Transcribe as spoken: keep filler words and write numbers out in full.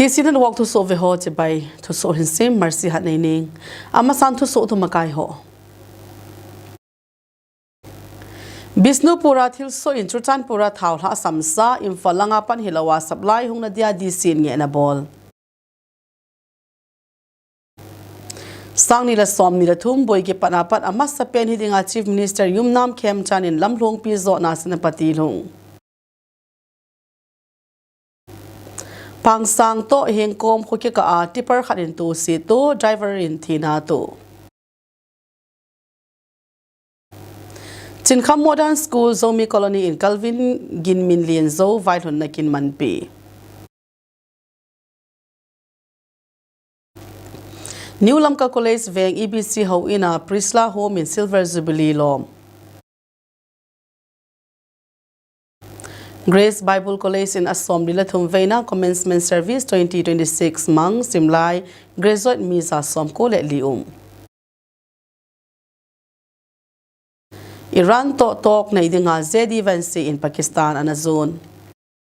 Isi nan wak thusoh ve ho chibai, thusoh hin sim Mercy Hatneining. Amasan thusoh thu makai ho. Bishnupur a thilsoh in Churachandpur a thao lhasam sa, Imphal langa pan hilou a supply hung na dia D C in ngehna bol. Sang ni le som ni le thum boi kipatna pat amasa pen hi dinga Chief Minister Yumnam Khemchand in lamlhongpi jotna Senapati lhung. Pangsang toh Hengkom kho kikah a tipper khat in tohse toh, driver in thina toh. Chinkham Modern School Zomi Colony in Calvin Ginminlienzo vailhunna kin manpi. New Lamka College veng E B C houin a Priscilla Home in Silver Jubilee lom. Grace Bible College in asom li le thum veina Commencement Service twenty twenty-six mang, simlai graduate mi ja somko le li um. Iran toh talk nei dinga J D Vance in Pakistan ana jon.